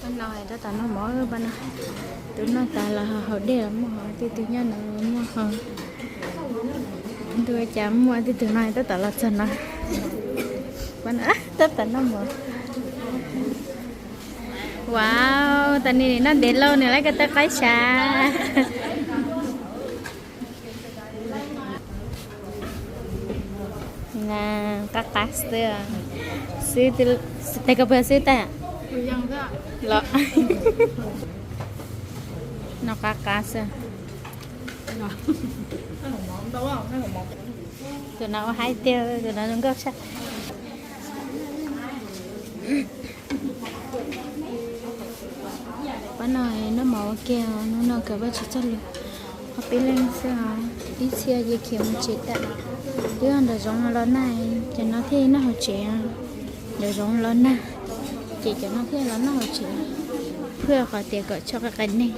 No tab tom noj mov pab no. Tus noj tas los haus dej los muaj hos, tej tug nyob no muaj hos. Ntu cas muaj tej tug no tab tom los txog no. Pab no tab tom noj mov. Wow, tas nim noj ntev lauj, nws lawv ko taw qaib sav. Qab qab xwb. Xwb, tes koj puas xwb tag? Los, no qab qab xwb. Tus no ua haib tiag, tus no zoo nkauj tshaj. Pab no noj mov ua ke, hnub no kawm Vajtswv txoj lus, ob peb leeg xwb os, ib txhia ces khiav mus tsev tag. Twb nram zoov los nag, cov no thiaj noj hauv tsev, nram zoov los nag, ces cov no thiaj los noj hauv tsev, phwj qhov tias kom tso qias qias neeg.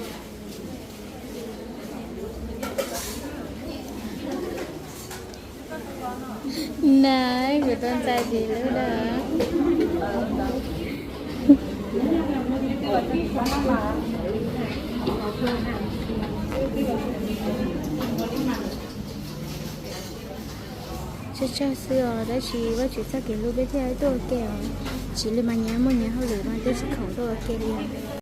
Na, kuv tau ntxa tis lub da. Tsawg tsawg xwb os, tab sis Vajtswv txoj kev hlub peb thiaj tuaj ua ke os. Tsis li mas nyias muaj nyias hauj lwm mas twb tsis khoom tuaj ua ke li.